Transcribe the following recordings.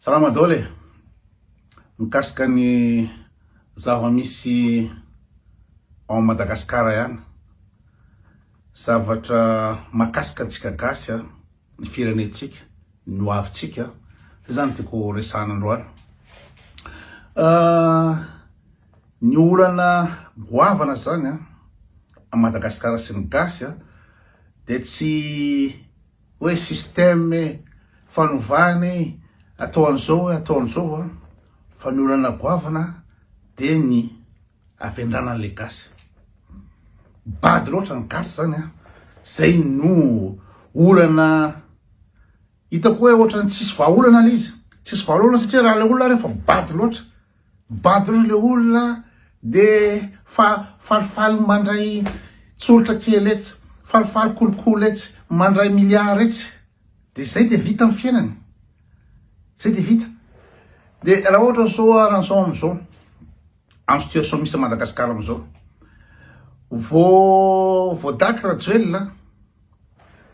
Salama daholo e! Mikasika ny zava-misy ao Madagasikara ihany, zavatra mahakasika antsika gasy a, ny firenentsika, ny ho avintsika, zay zany tiako resahana androany. Ny olana goavana zany a, a Madagasikara sy ny gasy a, de tsy hoe système e, fanovana e, atao an'izao e, atao an'izao a, fa ny olana goavana de ny havendrana an'le gasy. Bado loatra ny gasy zany a, zay no olana hitako hoe ohatran'ny tsisy vahaolana le izy, tsisy vahaolana satria raha le olona rehefa bado loatra, Bado le olona de fa falifaly mandray tsolotra kely etsy, falifaly kolikoly etsy, mandray milliard etsy, de zay de vita ny fiainany, zay de vita. De raha ohatra zao ary an'zao am'zao, am situation misy à Madagascar am'zao, vao voadaky Rajoelina,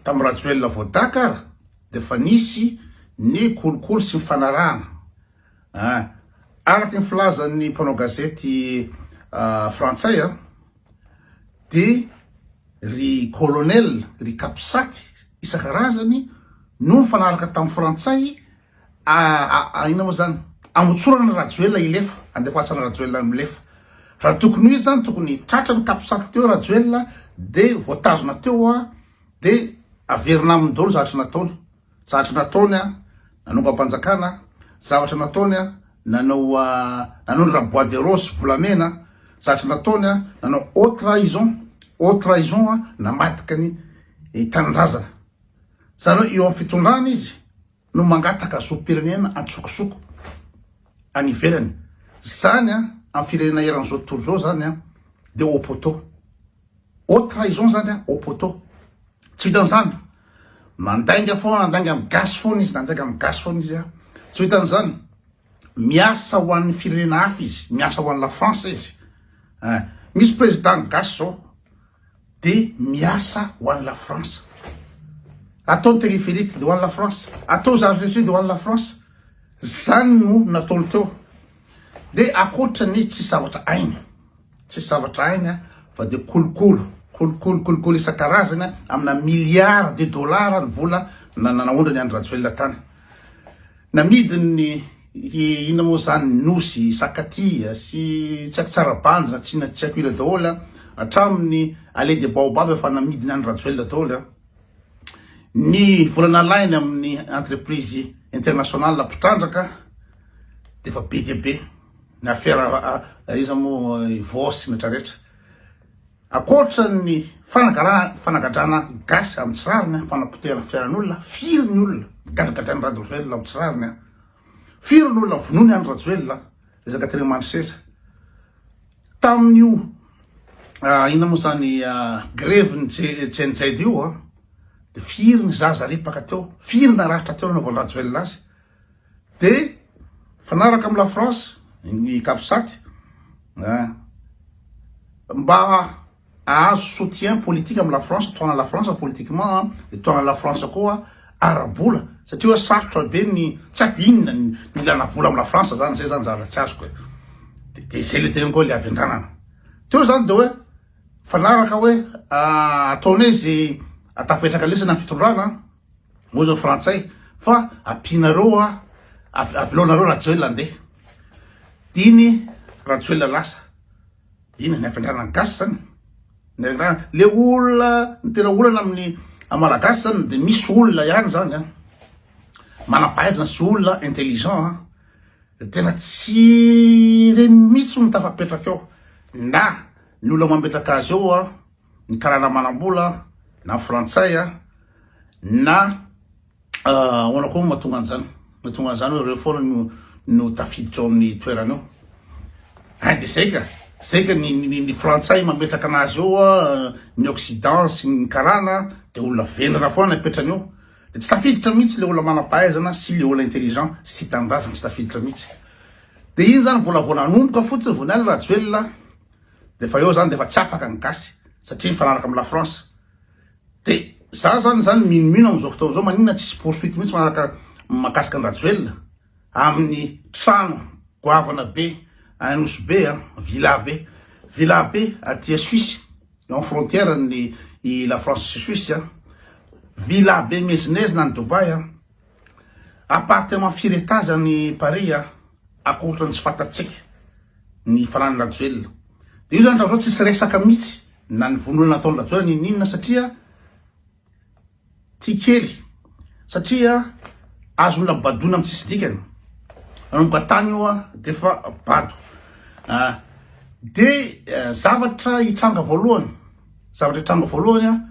tam Rajoelina voadaky ary de fa nisy ny kolikoly sy ny fanarahana. Ah. Araka ny filazan'ny mpanao gazety frantsay an, dia ry colonel, ry capsat isan-karazany no nifanaraka tamin'ny frantsay inona moa zany, hamotsorana Rajoelina hilefa, handefasana Rajoelina milefa. Raha tokony ho izy zany, tokony tratra ny capsat teo Rajoelina dia voatazona teo an, dia averina aminy daholo zavatra nataony. Zavatra nataony an, nanongam-panjakana, zavatra nataony an, nanao nanondrana bois de rose volamena, zavatra nataony an, nanao haute trahison, haute trahison an, namadika ny tanindrazana. Zany hoe eo amin'ny fitondrana izy no mangataka zom-pirenena antsokosoko any ivelany. Zany an, amin'ny firenena eran'izao tontolo izao zany an, dia au poteau. Haute trahison zany an, au poteau. Tsy vitan'izany, mandainga foana, nandainga amin'ny gasy foana izy, nandainga amin'ny gasy foana izy an. Tsy vitan'izany, miasa ho an'ny firenena hafa izy, miasa ho an'i la France izy. Eh, misy président gasy zao, de miasa ho an'i la France. Atao ny téléphérique de ho an'i la France, atao zavatra rehetra de ho an'i la France. Zany no nataony teo. De akoatra ny tsy zavatra hainy. Tsisy zavatra hainy a, fa dia kolokolo, kolokolo, kolokolo isan-karazany amina milliards de dollars ny vola naondrany an'i Rajoelina tany. Namidiny ny inona moa zany Nosy, Sakatia sy tsy haiko Tsarabanjina, tsy inona tsy haiko ila daholo a, hatramin'ny Allée des Baobabs efa namidiny an'i Rajoelina daholo a. Ny vola nalainy amin'ny entreprise internationale mpitrandraka dia efa be dia be. Ny afera iza moa i Vao sy ny retraretra. Ankoatra ny fanagarana fanagadrana gasy amin'ny tsy rariny, fanapotehana fiainan'olona, firy ny olona gadragadrain'i Rajoelina amin'ny tsy rariny an? Firy ny olona vonoiny any Rajoelina resaka teny Mandroseza. Tamin'io inona moa zany grevy ny Gen Z io an, de firy ny zaza ripaka teo, firy naratra teo nanaovan'i Rajoelina azy. Dia mifanaraka amin'ny la France ny capsat mba ahazo soutien politique amin'ny la France, tohana la France politiquement, dia tohana la France koa ara-bola satria hoe sarotra be ny tsy haiko inona ny ilana vola amin'ny la France zany, zay zany zavatra tsy azoko e. Dia zay le teneniko hoe le havendranana. Teo zany dia hoe mifanaraka hoe ataonay ze atapetraka lesona ny fitondrana. Moa zao frantsay fa ampianareo a avelonareo Rajoelina andeha. Diny Rajoelina lasa. Diny ny hafindrana ny gasy zany. Ny hafindrana le olona ny tena olana amin'ny malagasy zany de misy olona ihany zany a. Manam-pahaizana sy olona intelligent a. De tena tsy ireny mihitsy no tafapetraka eo. Na ny olona mametraka azy eo a. ny karana manambola na frantsay a na ahoana koa mahatonga an'izany mahatonga an'izany hoe reo foana no no tafiditra ao amin'ny toerana eo ein de zay ka zay ka ny ny ny frantsay mametraka anazy eo a ny occident sy ny karana de olona vendrana foana apetrany eo de tsy tafiditra mihitsy le olona manam-pahaizana sy le olona intelligent sy tia tanindrazana tsy tafiditra mihitsy de iny zany mbola vao nanomboka fotsiny vao niala Rajoelina De efa eo zany de efa tsy afaka ny gasy satria mifanaraka am la France. De za zany zany minomino amzao fotoana zao maninona tsisy poursuite mihitsy manaraka makasika an Rajoelina. amin'ny trano goavana be any Nosy Be a, villa be, villa be aty Suisse, eo amin'ny frontière ny i la France sy Suisse a, villa be miezinezina any Dubaï a, appartement firy étage any Paris a, ankoatra ny tsy fantatsika ny fananan'i Rajoelina. Dia io zany hatramin'izao tsisy resaka mihitsy na ny vono olona nataon'i Rajoelina n'inon'inona satria Tia kely satria azon'olona badoina amin'ny tsisy dikany. Nanomboka tany io aho dia efa bado. Dia zavatra hitranga voalohany, zavatra hitranga voalohany an,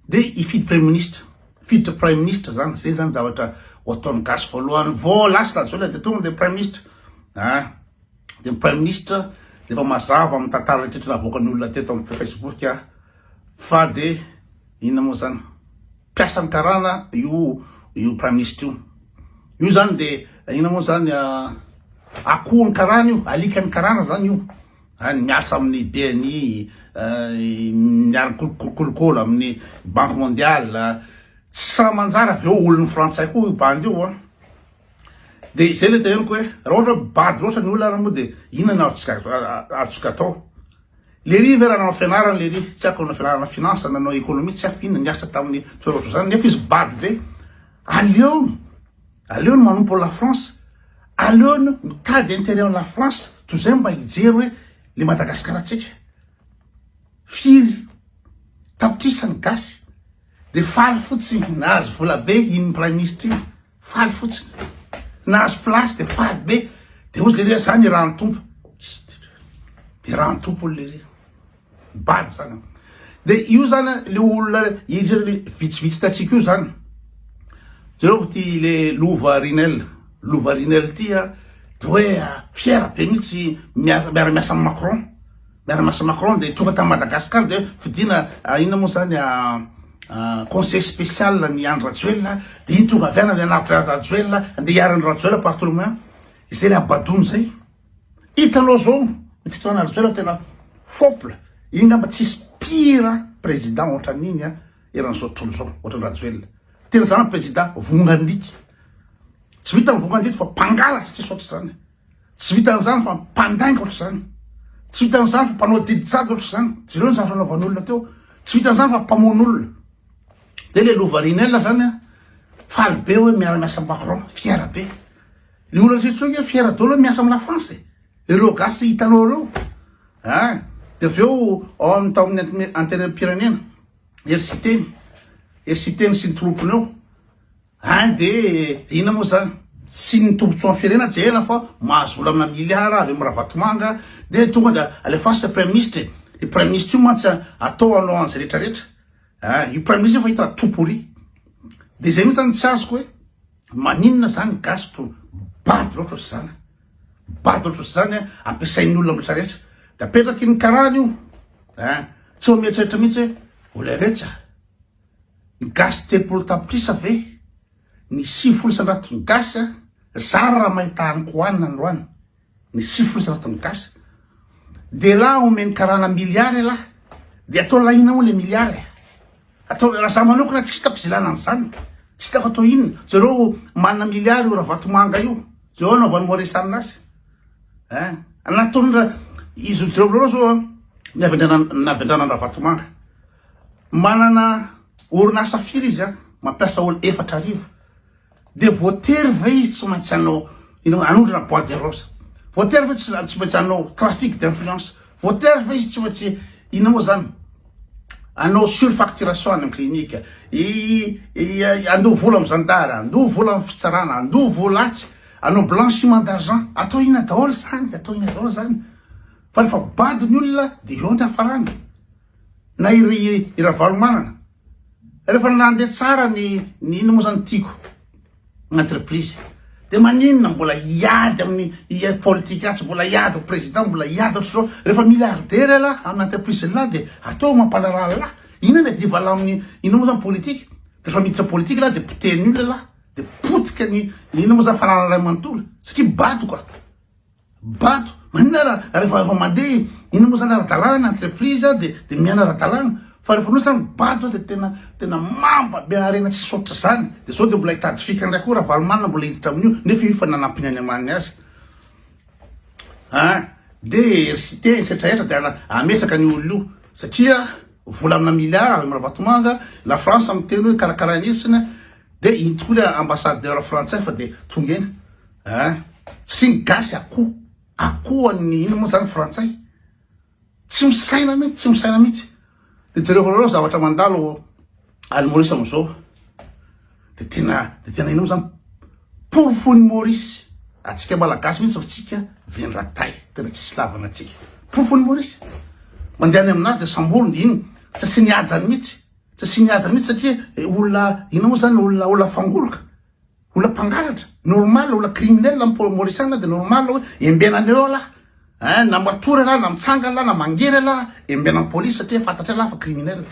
dia hifidy praiminisitra. Hifiditra praiminisitra zany, zay zany zavatra ho ataon'ny gasy voalohany. Vao lasa Rajoelina dia tonga dia praiminisitra. Dia ny praiminisitra dia efa mazava amin'ny tantara rehetra navoakan'ny olona teto amin'ny Facebook fa dia Inona moa zany? Mpiasan'ny karana io io praiminisitra io. Io zany de inona moa zany akohon'ny karana io, alikan'ny karana zany io. Any miasa amin'ny BNI, miara-kolokolo amin'ny Banque mondiale. Tsy samy manjary avy eo olon'ny frantsay koa io bandy io an. De izay le teneniko hoe raha ohatra hoe bado loatra ny olona ary moa de inona no azontsika azontsika atao? Lery ve raha nanao fianarana lery tsy haiko nanao fianarana finance nanao économie tsy haiko inona niasa tamin'ny toerana ohatr'izany nefa izy bado be aleony aleony manompo la France aleony mitady intérêt en la France toy izay mba hijery hoe le Madagascar antsika firy tapitrisa ny gasy de faly fotsiny nahazo vola be iny praiminisitra iny Faly fotsiny. Nahazo place de faly be. De hozy lery za nirahan'ny Tompo. De rahan'ny Tompo olo lery. Bado zany. De io zany le olona izy le vitsivitsy tatsika io zany. Jereo ty le Lova Rinel. Lova Rinel ty a de hoe fier be mihitsy miara miasa amin'i Macron. Miara-miasa Macron dia tonga tany Madagascar dia fidina inona moa zany conseiller spécial ny Andry Rajoelina dia iny tonga avy any andeha hanavotra an'i Rajoelina andeha hiaro an'i Rajoelina par tout le moyen izay le habadoana izay hitanao zao ny fitondrana Rajoelina tena fopla iny ngamba tsisy pire président ohatran'iny a eran'izao tontolo izao ohatran'i Rajoelina tena zany président vongandity tsy vita ny vongandity fa mpangalatra tsisy ohatr'izany Tsy vitan'izany fa mpandainga ohatr'izany. Tsy vitan'izany fa mpanao didy jadona ohatr'izany. Jereo ny zavatra nanaovan'ny olona teo. Tsy vitan'izany fa mpamono olona. Dia le Lova Rinel zany an, faly be hoe miara-miasa amin'i Macron, fier be. Le olona rehetra ireo ange fier daholo hoe miasa amin'i la France e. Ireo gasy hitanao ireo. Hein, dia avy eo ao amin'ny tao amin'ny antenimierampirenena, Hery Siteny, Hery Siteny sy ny troupe-ny eo. Hein de inona moa zany? Tsy ny tombotsoan'ny firenena jerena fa mahazo vola amina milliard avy am Ravatomanga de tonga de alefaso le praiminisitra e! Io praiminisitra io mantsy atao hanao an'izay rehetra rehetra hein! Io praiminisitra io fa hita tout pourri. De zay mihitsy zany tsy azoko hoe maninona zany gasy to bado loatra ohatr'izany? Bado ohatr'izany an, ampiasain'ny olona am rehetra rehetra. De apetraky ny karana io hein! Tsy mba mieritreritra mihitsy hoe olona iretsy a! Ny gasy 30 tapitrisa ve? Ny 90 isanjaton'ny gasy a, zara raha mahita hanin-kohanina androany, ny 90 isanjaton'ny gasy. De elah omeny karana milliard elah, de atao lahy inona moa le milliard e? Atao, raha za manokana tsy hitako ze ilana an'izany, tsy hitako atao inona, jereo manana milliard io Ravatomanga io, jereo anaovan'i Maurice aminazy, hein, nataony ra, izy jereo voalohany zao a, ny avy an-dRavatomanga. Manana orinasa firy izy an? Mampiasa olona 4000. Dia voatery ve izy tsy maintsy hanao inona hanondrana bois de rose? Voatery ve tsy tsy maintsy hanao trafic d'influence? Voatery ve izy tsy maintsy inona moa zany? Hanao surfacturation any amin'ny clinique, i i handoa vola amin'ny zandary, handoa vola amin'ny fitsarana, handoa vola atsy, hanao blanchiment d'argent. Atao inona daholo zany? Atao inona daholo zany? Fa rehefa bado ny olona dia eo ny hafarany. Na i i Ravalomanana. Rehefa nandeha tsara ny ny inona moa zany tiko ny entreprise de maninona mbola hiady amin'ny i politique atsy mbola hiady ho président mbola hiady ohatr'izao rehefa milliardaire elah amin'ny entreprise lah de atao mampanaraha lah inona ny adiva lah amin'ny inona moa zany politique rehefa miditra politique lah de potehin'ny olona lah de potika ny inona moa zany fananana ray manontolo satria bado ka. Bado! Maninona raha rehefa efa mandeha inona moa zany ara-dalàna ny entreprise de de miaina ara-dalàna. Fa rehefa anao zany bado de tena tena mamba be harena tsisy ohatr'izany de zao de mbola hitady fika ndray koa Ravalomanana mbola hiditra amin'io nefa io efa nanampy ny any amaniny azy an! De ry cité etsetra de ametraka an'io olona io satria vola amina milliard avy am Ravatomanga, la France miteny hoe karakaraina itsiny de iny tokoa le ambassadeur frantsay fa de tonga eny an! Sy ny gasy akoho akoho an'ny inona moa zany frantsay. Tsy misaina mihitsy, tsy misaina mihitsy. De jereo nareo zavatra mandalo any Maurice amizao. De tena, de tena ino moa zany porofon'i Maurice atsika malagasy mihitsy fa tsika vendratay, tena tsisy lavana atsika. Porofon'i Maurice. Mandeha any aminazy de samboriny de ino, tsy asiany hajany mihitsy, tsy asiany hajany mihitsy satria olona ino moa zany olona olona fangoloka. Olona mpangalatra, normal, olona criminel ny Mauriciana dia normal hoe embenana eo lah, hein, na matory elah, na mitsangana elah, na mangery elah, embenan'ny police satria fantatra elah fa criminel.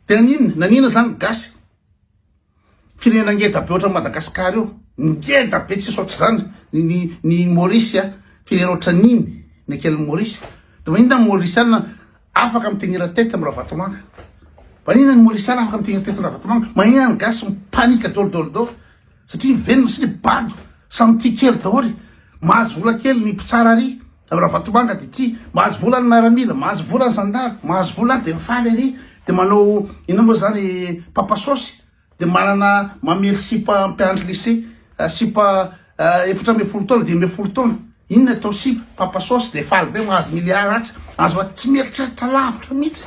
Dia naninona? Naninona zany ny gasy? Firenena ngeda be ohatran'i Madagascar io, ngeda be tsisy ohatr'izany ny ny ny Maurice a, firenena ohatran'iny ny akelin'i Maurice. Dia maninona ny Mauriciana Afaka mi-tenir tete am Ravatomanga. Maninona ny Mauriciana afaka mi-tenir tete am Ravatomanga? Maninona ny gasy mi-panique daholo daholo daholo? Satria mivenona satria bado, samy tia kely daholo. Mahazo vola kely ny mpitsara ary am Ravatomanga dia tia, mahazo vola ny miaramila, mahazo vola ny zandary, mahazo vola ary dia mifaly ery, dia manao inona moa zany papa saosy. Dia manana mamely sipa mpiandry lycée, sipa 14 taona, 15 taona. Inona atao sipa? Papa sauce dia faly be mahazo milliard atsy, azo tsy mieritreritra lavitra mihitsy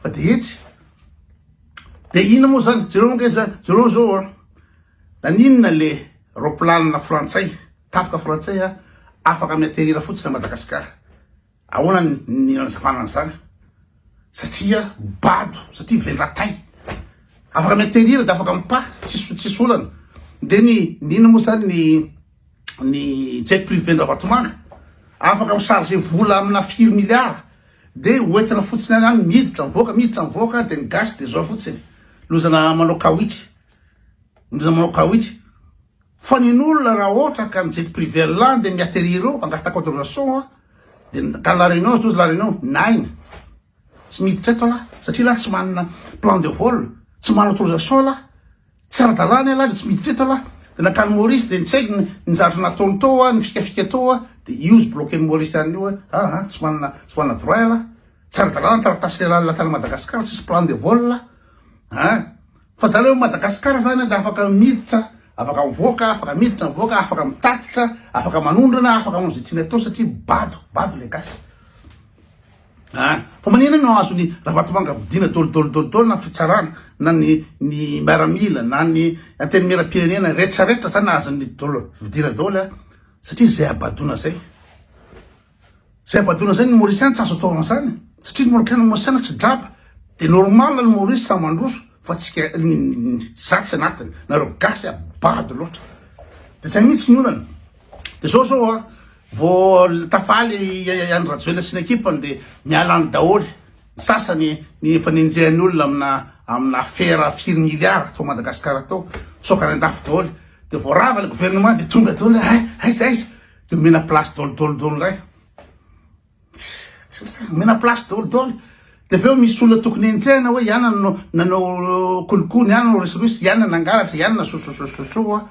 fa dia etsy. Dia inona moa zany? Jereo ange zany, jereo zao an. Naninona le roplanina frantsay, tafika frantsay a, afaka mi-atterrir fotsiny à Madagascar. Ahoana ny nanazavana an'izany? Satria bado, satria vendratay. Afaka mi-atterrir dia afaka mi-pas, tsisy tsisy olana. Dia ny ny inona moa zany ny ny jet privé n-dRavatomanga afaka mi-charger vola amina firy milliards dia hoentina fotsiny any any miditra mivoaka miditra mivoaka dia ny gasy dia zao fotsiny. Lozana manao kawitry. Lozana manao kawitry. Fa ny olona raha ohatra ka ny jet privé an'lah dia mi-atterrir eo hangataka autorisation an, dia ka la réunion izy la réunion naina tsy miditra eto lah satria lah tsy manana plan de vol, tsy manana autorisation lah, tsy ara-dalàna ialahy dia tsy miditra eto lah, dia nankany Maurice dia tsy haiko ny zavatra nataony tao an, ny fikafika tao an, dia io izy bloquer-n'i Maurice any io hoe aa tsy manana tsy manana droit ialahy, tsy ara-dalàna ny taratasy ialana tany Madagascar, tsisy plan de vol an. Fa zany hoe Madagascar zany dia afaka miditra, afaka mivoaka, afaka miditra mivoaka, afaka mitatitra, afaka manondrana, afaka manao izay tiany atao satria bado, bado le gasy. Ah, fa maninona no azony Ravatomanga vidiana dolo dolo dolo dolo na fitsarana na ny ny miaramila na ny antenimieram-pirenena rehetra rehetra zany azony dolo vidiana dolo a satria zay abadoana zay. Zay habadoana zay ny Mauricien tsy azo atao an'izany satria ny Mauricien Mauricien tsy draba de normal ny Maurice samy mandroso fa tsika za tsy anatiny nareo gasy a bado loatra de zay mihitsy ny olana de zao zao a vao tafaly Andry Rajoelina sy ny ekipany de miala any daholo ny sasany ny efa nenjehan'ny olona amina amina afera firy milliard tao Madagascar tao tsoaka any andafy daholo de vao rava le gouvernement de tonga daholo hay aiza aiza De omena place daholo daholo daholo indray. Tsy misy omena place daholo daholo. De avy eo misy olona tokony henjehina hoe iana no nanao kolikoly, iana no risoriso, iana nangalatra, iana sososososo.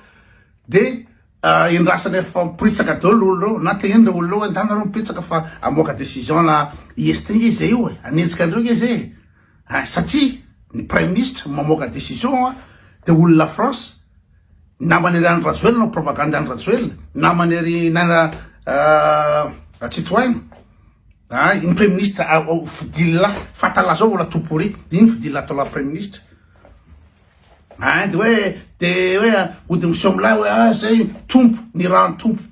De endrasana efa miporitsaka daholo olona ireo, na teneno ireo olona ireo hoe ndana nareo miporitsaka fa hamoaka décision na IST nge izay io e, hanenjika an'ireo nge izay e. Satria ny praiminisitra mamoaka décision de olona France Namany ery Andry Rajoelina no propagande Andry Rajoelina, namany ery Naina Ratsitohaina, ah iny premier ministre fidila fatala zao mbola tout pourri, iny fidila atao la premier ministre. Ah de hoe de hoe ody miseho milay hoe ah zay tompo nirahan'ny tompo,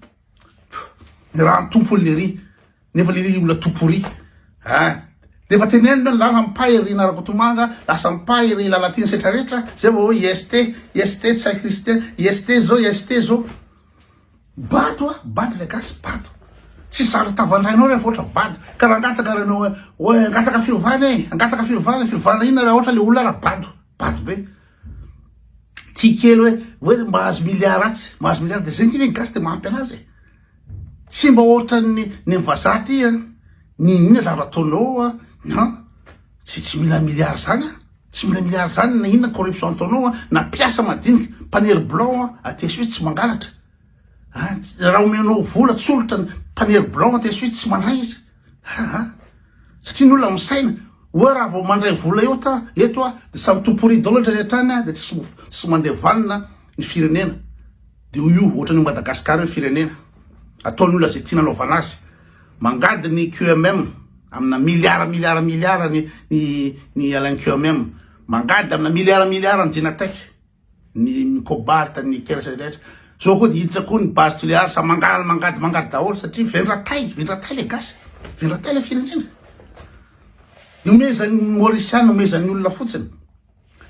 nirahan'ny tompo lery. Nefa le olona tout pourri ah. De efa tenenina hoe lasa mipay ry Rina Rakotomanga, lasa mipay ry Lalatiana sy retraretra, zay vao hoe IST, IST tsy hay Christian, IST zao, IST zao. Bado ah, bado le gasy, bado. Tsy zary tavandrainao rehefa ohatra bado. Ka raha angataka renao hoe, hoe angataka fiovana e, angataka fiovana, fiovana inona raha ohatra le olona raha bado, bado be. Tia kely hoe, hoe mahazo milliard atsy, mahazo milliard, de zay nge le gasy de mahampy anazy e. Tsy mba ohatran'ny ny vazaha aty an, n'inon'inona zavatra ataonao an, non, Tsy tsy mila milliard zany an! Tsy mila milliard zany na inona corruption ataonao an, na mpiasa madinika, mpanery bilao an, aty Suisse tsy mangalatra an, raha omenao vola tsolotra ny mpanery bilao aty Suisse tsy mandray izy aa, satria ny olona misaina oa raha vao mandray vola eo ta eto an, de samy tout pourri daholo hatrany hatrany an, de tsisy tsisy mandeha vanona ny firenena, de io ohatran'io Madagascar io firenena, ataon'ny olona zay tiana anaovana azy. Mangady ny QMM amina milliard milliard milliard ny ny ny alain'ny QMM. Mangady amina milliard milliard ny Dynatec, ny ny cobalt, ny nickel sy rehetra. Zao koa dia hiditra koa ny base Tuléar samy mangalana mangady mangady daholo satria vendratay, vendratay le gasy, vendratay le firenena. Omezan'ny Mauriciana, omezan'ny olona fotsiny.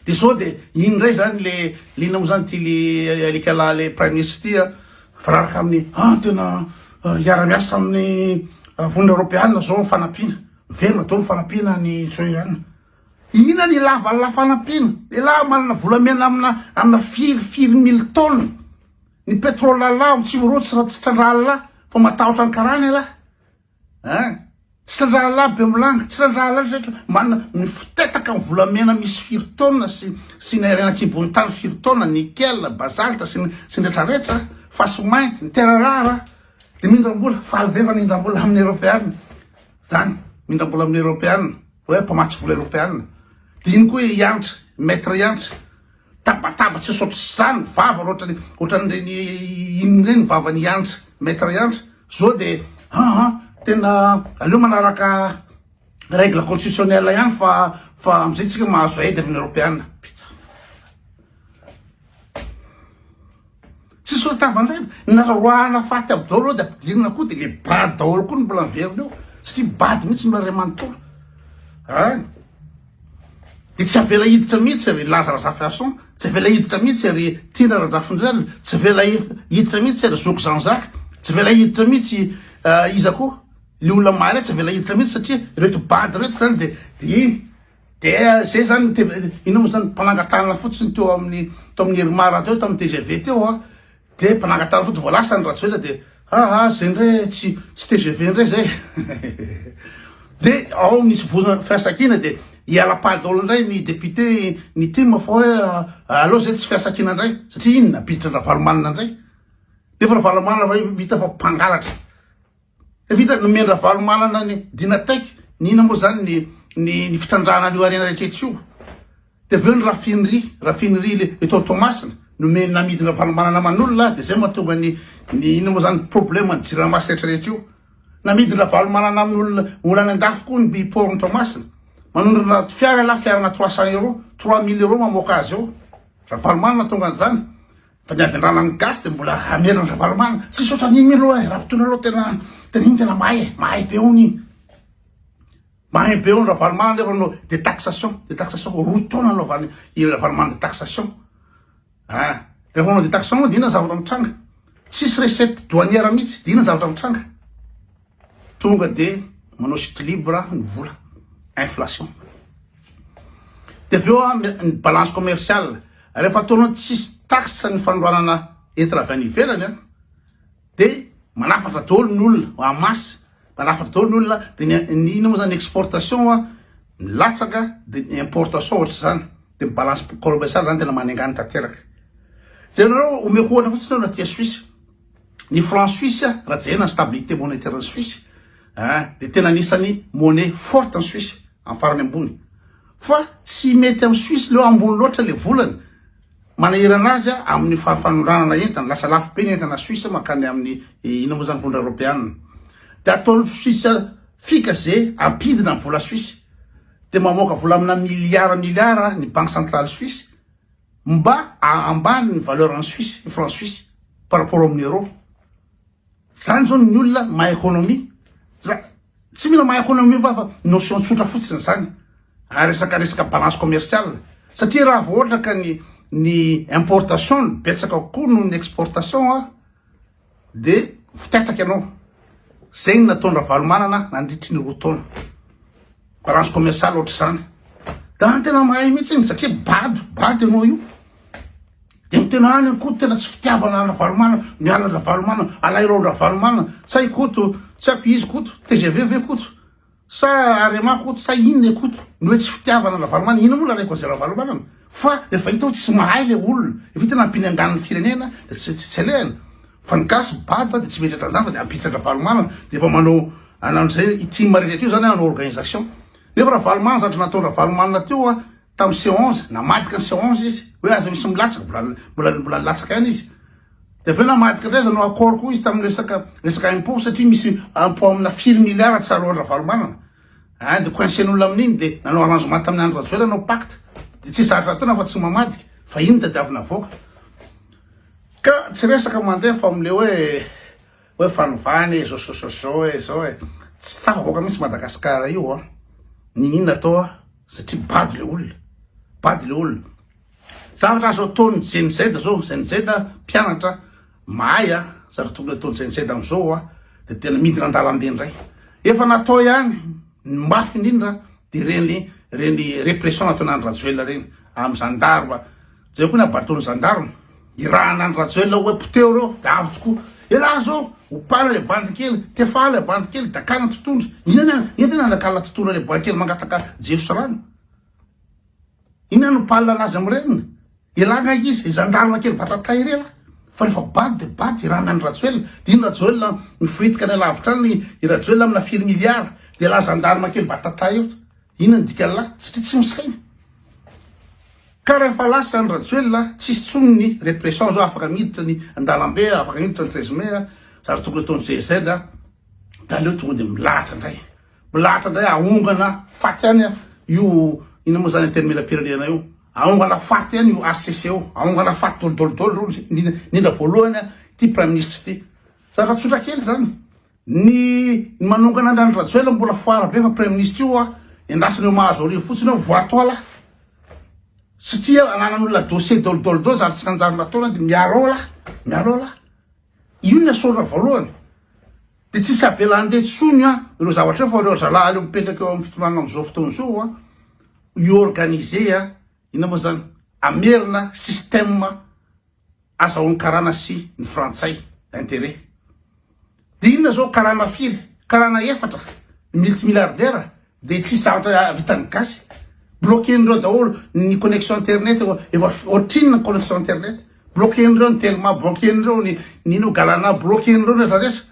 De sao de iny ndray zany le le inona moa zany ty le alika lahy le praiminisitra ty a, mifanaraka amin'ny ah tena hiara miasa amin'ny vondrona eoropeana zao ny fanampiana, miverina daholo ny fanampiana ny Tsoerana. Inona ny ilava an'la fanampiana? Elah manana volamena amina amina firy firy mille tonnes, ny pétrole lah tsy mirotsy tsy trandrahan'lah fa matahotra ny karana elah. Hein! Tsy trandrahalahy Bemolanga, tsy trandrahalahy rehetra manana mifotetaka ny volamena misy firy taonina sy sy ny harena an-kibon'ny tany firy taona, nickel, basalte sy ny sy ny rehetra rehetra, fasy mainty, ny terre rare, dia mindram-bola, faly be fa nindram-bola amin'ny eropeana, zany, mindram-bola amin'ny eropeana, hoe mpamatsy vola eropeana, dia iny koa i Hanitra, maître Hanitra. Tabataba tsisy ohatr'izany vava ohatrany ohatran'ireny inona ireny vavan'i Hanitra, maître Hanitra, zao de aa tena aleo manaraka règle constitutionnelle ihany fa fa amizay tsika mahazo aide avy amin'ny eropeana. Tsisy ohatavandrena, na roahana faty aby daholo reo de ampidirina koa de le bado daholo koa no mbola miverina eo satria bado mihitsy no ray manontolo a. De tsy avela hiditra mihitsy ry Laza Razafiarison, tsy avela hiditra mihitsy ry Tiana Rajafindraina, tsy avela hiditra mihitsy ry Zoky Jean Jacques, tsy avela hiditra mihitsy iza koa, le olona mahay tsy avela hiditra mihitsy satria ireto bado ireto zany de de iny de zay zany inona moa zany mpanangan-tanana fotsiny teo amin'ny teo amin'ny Irmar teo tamin'ny tgv teo a. De mpanangatana fotsiny vao lasa ny Rajoelina de aa zay ndray tsy tsy tgv ndray zay de ao misy vozona firaisankina de hiala-paly daholo ndray ny député ny tim fa hoe aleo zay tsy firaisankina ndray satria inona ampiditra an-dRavalomanana ndray nefa Ravalomanana fa vita fa mpangalatra. Vita nomen-dRavalomanana ny Dynatec, ny inona moa zany ny ny ny fitrandrahana an'io harena rehetra etsy io. Dia avy eo ny raffinerie, raffinerie le eto Toamasina, nomeny namidin-dRavalomanana aman'olona dia zay mahatonga ny ny inona moa zany problème ny jirama sy rehetra rehetra io. Namidin-dRavalomanana amin'olona olona any andafy koa ny port ny Toamasina. Manondrana fiara lah fiarana 300 euros, 3000 euros mamoaka azy eo. Ravalomanana tonga an'izany. Fa ny havendrana ny gasy dia mbola hamerina an Ravalomanana. Tsisy ohatran'iny aloha e, Rampitony aloha tena tena iny tena mahay e, mahay be hono iny. Mahay be hono Ravalomanana nefa no détaxation, détaxation roa taona nanaovany i Ravalomanana détaxation. Ah, rehefa manao détaxation dia inona zavatra mitranga? Tsisy recette douanière mihitsy, dia inona zavatra mitranga? Tonga dia manao chute libre ny vola, inflation. Dia avy eo ny balance commerciale, rehefa ataonao tsisy taxe ny fanoranana entana avy any ivelany an, dia manafatra daholo ny olona en masse, manafatra daholo ny olona, dia ny ny inona moa zany exportation an milatsaka, dia ny importation ohatr'izany, dia ny balance commerciale zany tena manengana tanteraka. Jerenareo, omeko ohatra fotsiny aho raha aty Suisse. Ny franc suisse raha jerena ny stabilité monétaire ny Suisse dia tena anisan'ny monnaie forte ny Suisse amin'ny farany ambony fa tsy mety amin'ny Suisse le ambony loatra le volany manahirana azy amin'ny fanondranana entana lasa lafo be ny entana Suisse mankany amin'ny inona moa zany vondrona eoropeana dia ataon'ny Suisse fika ze ampidina ny vola Suisse dia mamoaka vola amina milliard milliard ny banque centrale suisse Mba ambany ny valeur en suisse, ny franc suisse par rapport amin'ny euro. Zany zao ny olona mahay économie. Za tsy mila mahay économie fa fa notion tsotra fotsiny zany. Ary resaka resaka balance commerciale. Satria raha vao ohatra ka ny ny importation no betsaka kokoa noho ny exportation a, De fitataka ianao. Zay ny nataon-dRavalomanana nandritry ny roa taona. Balance commerciale ohatr'izany. Da tena mahay mihitsy iny satria bado, bado ianao io. De ny tena any koa tena tsy fitiavana an-dRavalomanana, miala an-dRavalomanana, alairao an-dRavalomanana, tsy hay Koto, tsy haiko izy Koto, tgv ve Koto? Sa Arema Koto sa inona i Koto? Ny hoe tsy fitiavana Ravalomanana, inona moa lalaiko an'izay Ravalomanana? Fa rehefa hita hoe tsy mahay ilay olona, rehefa hita nampiany anganon'ny firenena dia tsy tsy alehany. Fa ny gasy bado dia tsy mieritreritra an'izany fa dia ampiditra an-dRavalomanana dia efa manao an'izay i tim rehetra io zany hanao organisation. Nefa Ravalomanana zavatra nataon-dRavalomanana teo a tamin'ny C 11, namadika ny C 11 izy hoe aza misy milatsaka, mbola mbola mbola nilatsaka ihany izy. Dia avy eo namadika indray aza nanao accord koa izy tamin'ny resaka resaka impôt satria misy impôt amina firy milliards tsy aloan'i Ravalomanana. Hein, dia coincen'olona amin'iny dia nanao arrangement tamin'i Andry Rajoelina nanao pacte. Dia tsisy zavatra ataony afa tsy mamadika fa iny no tadiavina avoaka. Ka tsy resaka mandeha fa amin'le hoe hoe fanovana e, zao zao zao zao e, zao e. Tsy tafavoaka mihitsy Madagascar io an. Niniana atao an, satria bado le olona. Bado le olona. Zavatra azo ataon'ny Gen Z zao, Gen Z mpianatra mahay a, zavatra tokony ataon'ny Gen Z amizao a, de tena midina an-dalambe indray. Efa natao ihany, ny mafy indrindra de reny reny répression nataon'i Andry Rajoelina reny, amin'ny gendarme, jereo koa ny abaton'ny gendarme, irahana Andry Rajoelina hoe poteho reo, de avy tokoa, elah zao, opana le bandy kely, tefaha le bandy kely, dakana tontondro, inona inona tena anakala tontolo le bandy kely mangataka jiro sy rano. Inona no palina anazy amin'ireny? Elah nga izy, gendarme kely vatatay ireny lah. Fa rehefa bado dia bado i Ranany Rajoelina. Dia iny Rajoelina miforitika any alavitra any i Rajoelina amina firy milliards. Dia elah gendarme kely vatatay eo. Inona ny dikan'lah? Satria tsy misaina. Ka rehefa lasa any Rajoelina, tsisy tsony ny répression zao afaka miditra ny andalambe, afaka miditra ny 13 mai, zary tokony ataon'ny GZ, dia aleo tonga dia milahatra indray. Milahatra indray ahongana faty any io inona moa zany antenimierampirenena io ahongana faty any io HCC io ahongana faty dolidoly dolo reo indrindra indrindra voalohany ity praiminisitra ity zavatra tsotra kely zany ny ny manongana andry Andry Rajoelina mbola foara be fa praiminisitra io a endrasana eo Mahazoarivo fotsiny eo voato ala satria ananan'olona dossier dolidoly dolo zary tsy nanjary nataony dia miala ao lah miala ao lah io ny asorina voalohany Dia tsisy avela handeha tsony an ireo zavatra ireo fa ireo zalahy ireo mipetraka eo amin'ny fitondrana amin'izao fotoana izao an hi-organiser an inona moa zany hamerina système azahoan'ny karana sy ny frantsay intérêt. Dia inona zao karana firy? Karana efatra ny multimilliardaire Dia tsisy zavatra vitan'ny gasy. Bloquer-ndreo daholo ny connexion internet, efa ohatrinona ny connexion internet. Bloquer-ndreo ny telma, bloquer-ndreo ny ny ino galana, bloquer-ndreo ny rehetra rehetra.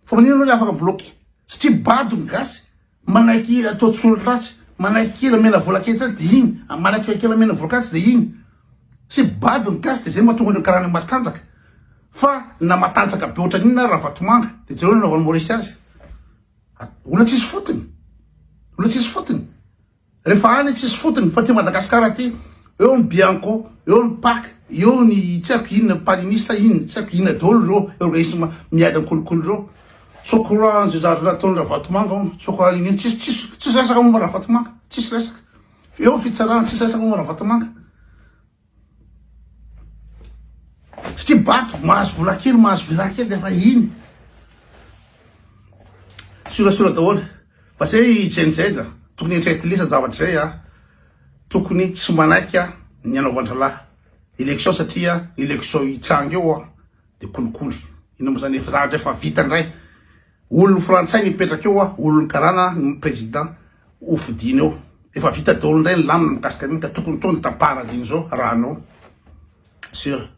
Fa maninona reo afaka bloquer? Satria bado ny gasy. Manaiky atao tsolo ratsy, manaiky kely omena vola kely tsara dia iny, manaiky kely omena vola ratsy dia iny. Satria bado ny gasy dia zay mahatonga an'ireo karana matanjaka. Fa na matanjaka be ohatran'inona ary Ravatomanga dia jereo ny nanaovan'i Maurice azy. Olona tsisy fotony. Olona tsisy fotony. Rehefa any tsisy fotony fa aty Madagascar aty eo ny Bianco, eo ny Pac, eo ny tsy haiko inona Panini sa inona, tsy haiko inona daholo ireo organisme miady amin'ny kolikoly ireo. Tsokora an'izay zavatra nataon'i Ravatomanga hono, tsokora iny tsisy tsisy tsisy resaka momba Ravatomanga, tsisy resaka. Eo ny fitsarana tsisy resaka momba Ravatomanga. Satria bato, mahazo vola kely, mahazo villa kely dia efa iny. Surasura daholo. Fa zay i Gen Z, tokony eritreretin'lisa zavatra zay a. Tokony tsy manaiky ny anaovan-dralahy élection satria ny élection hitranga eo a dia kolikoly. Inona moa zany efa zavatra efa vita indray. Olon'ny frantsay mipetraka eo a, olon'ny karana ny président ho fidiana eo. Efa vita daholo indray ny lamina mikasika an'iny ka tokony tonga tapahana dieny izao raha hanao. Sûr.